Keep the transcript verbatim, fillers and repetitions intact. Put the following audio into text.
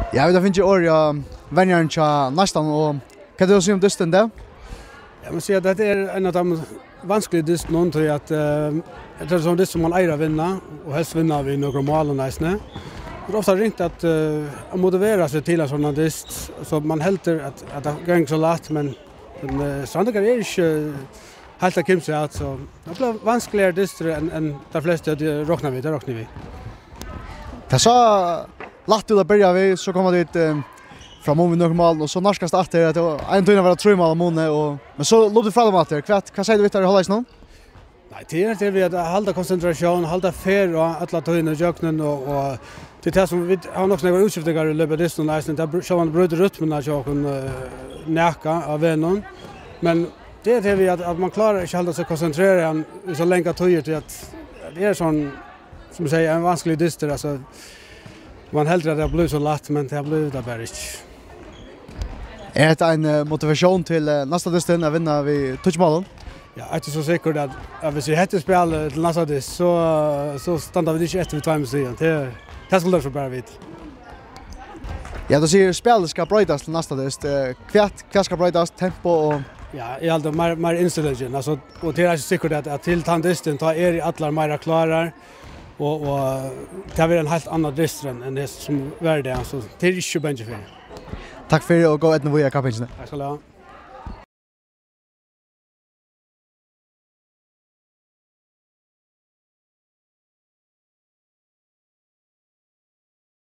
Ja, vit hava fingið orðið av venjaranum hjá Neistanum, og hvat er tað at siga um dystin í dag? Eg má siga at hetta er ein av teimum vanskiligu dystunum, tí at, eh, hetta er sovorðin dystur, sum man eigur at vinna, og helst vinna við nøkrum málum eisini. Tað er ofta ringt at, eh, at motivera seg til ein sovorðnan dyst, so man heldur at, at tað gongur so lætt, men, men, eh, Strandvíkar er ikki, eh, heilt at kimsa at, so tað blívur vanskiligur dystur enn, enn teir flestu høvdu roknað við, tað rokni eg við. Tað sá lætt út at byrja við, so koma tit, eh, framum við nøkrum málum, og so nærkast aftur, at tað var ein tíð at vera trý mál á muni, og, men so luptu fram aftur. Hvat, hvat sigur tú við tær í hálvleikinum? Nei, tað er, tað er við at halda konsentratión, halda ferð á alla tíðina ígjøgnum, og, og tað er tað sum vit hava nokk so nógvar útskiftingar í løpið av dystinum eisini, tað br-, sjálvandi brýtur rytmuna hjá okkum, eh, nakað á vegnum. Men tað er tað við at, at man klárar ikki at halda seg konsentreraðan í so langar tíðir, tí at tað er sovorðin, sum eg sigi, ein vanskiligur dystur, altso, man heldur at tað blívur so lætt, men tað blívur tað bara ikki. Er hetta ein, eh, motivatión til, eh, næsta dystin at vinna við tíggju málum? Ja, eitt er so sikkurt at, at viss vit hetta spælið til næsta dyst, so, so standa vit ikki eftir við tveimum stigum. Tað, tað skulu teir so bara vita. Ja, tú sigur spælið skal broytast til næsta dyst. Eh, hvat, hvat skal broytast? Tempo og Ja, eg haldi meir, meir innstillingin, altso, og tað er ikki sikkurt at, at til tann dystin, tá eru allar meira klárar, og, og tað verður ein heilt annar dystur enn, enn hesin sum var í dag, so tað eri eg ikki bangin fyri. Takk fyri og góða eydnu víðari í kappingini. Takk skal tú hava.